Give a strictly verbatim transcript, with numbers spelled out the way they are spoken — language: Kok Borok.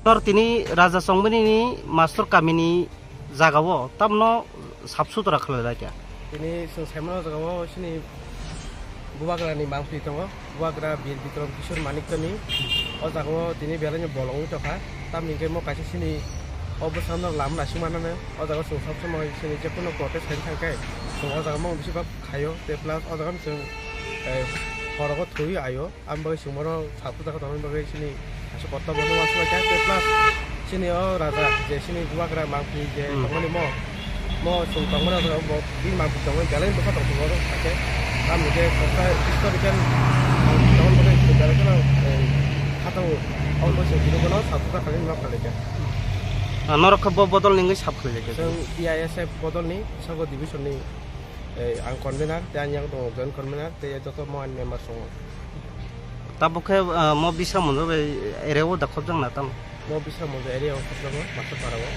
Tor tini Raja Chongmani ni Mastor Kamini jagao tamno sap sutra khlai lai kha. Tini chwng saimano jagao chini Bubagrani mangphi tongo, Bubagra Bir Bikram Kishore Manikyani. O jagao tini belai no bolong wngwi tongkha. Tamni hwnkhe mo kaisa chini o bwsano lam naisingmanano o jagao chwng sab somoi chini jephuru protest khaina thangkhe chwng o jagao mung bisi bak khaio, tei plus o jagao chwng, eh, horogo thwi aio. Ang bagwi chwng bono sap sutra kha tongmani bagwi chini aswk kotor bono uansukha kha, tei plus chini o raja je chini Bubagra mangphi je Hmm. tongmani mo, mo chwng tongmani o bo bini mangphi tongmani belai bwkha tong tongo oro, hakhe tamni khe koksa historical mangphi tongmani bagwi chwng belai kheno, eh, kha tongo. Oboni bagwi chwng tini bono sap sutra khlaimani ma phalai kha. Ah, norok khe bo bodol ni wngwi sap khlai lai kha? Chwng T I S F bodol ni, Sogro division ni, eh, ang convener, tei ani yago tongo joint convener, tei joto mo ani member tongo. Tabuk khe, ah, mo Bisramganj bai area o da khobjakna tamo? Mo Bisramganj area o khobjago, Master Para o.